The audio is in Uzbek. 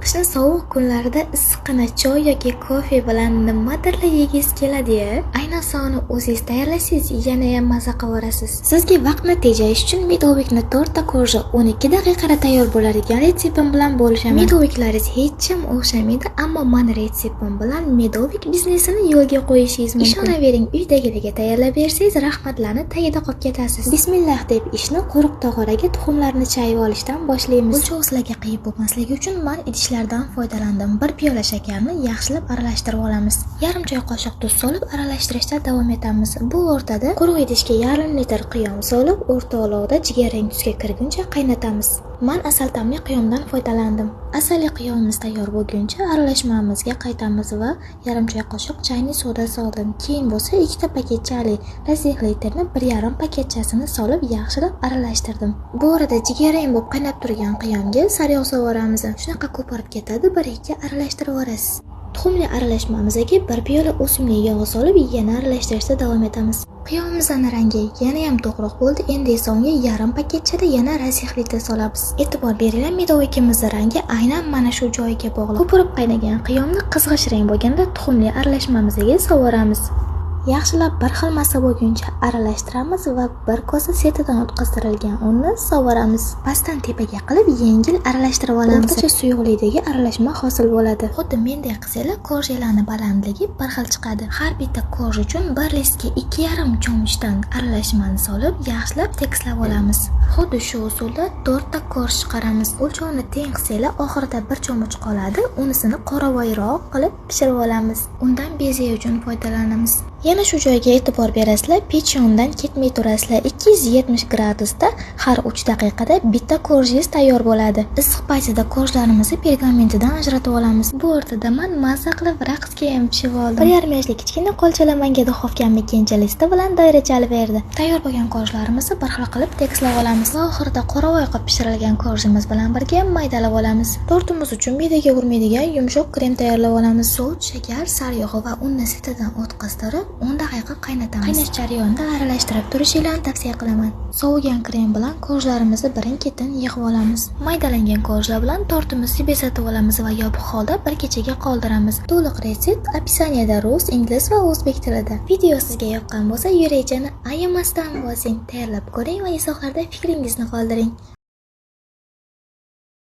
Qishni sovuq kunlarida issiqqina choy yoki kofe bilan nimadirlar yegingiz keladi-ya. Ayniqsa uni o'zingiz tayyorlasangiz yanayam maza qilaverasiz. Sizga vaqtni tejash uchun медовик ni 4 ta корж i 12 daqiqada tayyor bo'ladigan retseptim bilan bo'lishaman. Медовик laringiz hech ham o'xshamaydi, ammo mani retseptim bilan медовик biznesini yo'lga qo'yishingiz mumkin. Ishonavering, uydagilarga tayyorlab bersangiz, rahmatlarni tagida qolib ketasiz. Bismillah deb ishni quruq tog'oraga tuxumlarni chayib olishdan boshlaymiz. O'lchov sizlarga qiyin bo'lmasligi uchun men idishlardan foydalandim. Bir piyola shakarni yaxshilab aralashtirib olamiz. Yarim choy qoshiq tuz solib aralashtirishda davom etamiz. Bu o'rtada quruq idishga yarim litr qiyom solib, o'rta olovda jigarrang tusga kirguncha qaynatamiz. Men asal ta'mli qiyomdan foydalandim. Asalli qiyomimiz tayyor bo'lguncha aralashmamizga qaytamiz va yarim choy qoshiq чайный soda soldim. Keyin bo'lsa 2 ta paketchali разрыхлитель ni 1,5 paketchasini solib yaxshilab aralashtirdim. Bu orada jigarrang bo'lib qaynab turgan qiyomga sariyog' solvoramiz. Shunaqa ko'pirib ketadi, 1-2 aralashtirib yuborasiz. Tuxumli aralashmamizga 1 piyola o'simlik yog'i solib yana aralashtirishda davom etamiz. Qiyomimizning rangi yana ham to'qroq bo'ldi. Endi esa unga yarim paketchada yana разрыхлитель solamiz. E'tibor beringlar, медовик imizning rangi aynan mana shu joyiga bog'liq. Ko'pirib qaynagan qiyomni qizg'ish rang bo'lganda tuxumli aralashmamizga solvoramiz. Yaxshilab bir xil massa bo'lguncha aralashtiramiz va bir kosa setadan o'tkazdirilgan unni solvoramiz. Pastdan tepaga qilib yengil aralashtirib olamiz. O'rtacha suyuqlikdagi aralashma hosil bo'ladi. Xuddi menday qilsanglar, корж larning balandligi bir xil chiqadi. Har bitta корж uchun bir listga 2,5 cho'michdan aralashmani solib, yaxshilab tekislab olamiz. Xuddi shu usulda 4 ta корж chiqaramiz. O'lchovni teng qilsanglar, oxirida bir cho'mich qoladi. Unisini qoravoyroq qilib pishirib olamiz. Undan bezak uchun foydalanamiz. Yana shu joyga e'tibor berasizlar, pech yonidan ketmay turasizlar. 270 gradusda har 3 daqiqada bitta корж ingiz tayyor bo'ladi. Issiq paytida корж larimizni pergamentidan ajratib olamiz. Bu o'rtada man mazza qilib raqsga ham tushib oldim. 1,5 yoshli kichkina qo'lchalar menga duxovkamni kenja listi bilan doira chalib berdi. Tayyor bo'lgan корж larimizni bir xil qilib tekislab olamiz va oxirida qoravoy qilib pishirilgan корж imiz bilan birga maydalab olamiz. Tortimiz uchun me'daga urmaydigan yumshoq krem tayyorlab olamiz. Sut, shakar, sariyog'i va unni sitidan o'tkazdirib 10 daqiqa qaynatamiz. Qaynash jarayonida aralashtirib turishinglarni tavsiya qilaman. Sovigan krem bilan корж larimizni birin-ketin yig'ib olamiz. Maydalangan корж lar bilan tortimizni bezatib olamiz va yopiq holda bir kechaga qoldiramiz. To'liq retsept описание da rus, ingliz va o'zbek tilida. Video sizga yoqqan bo'lsa, yurakchani ayamasdan bosing, tayyorlab ko'ring va izohlarda fikringizni qoldiring.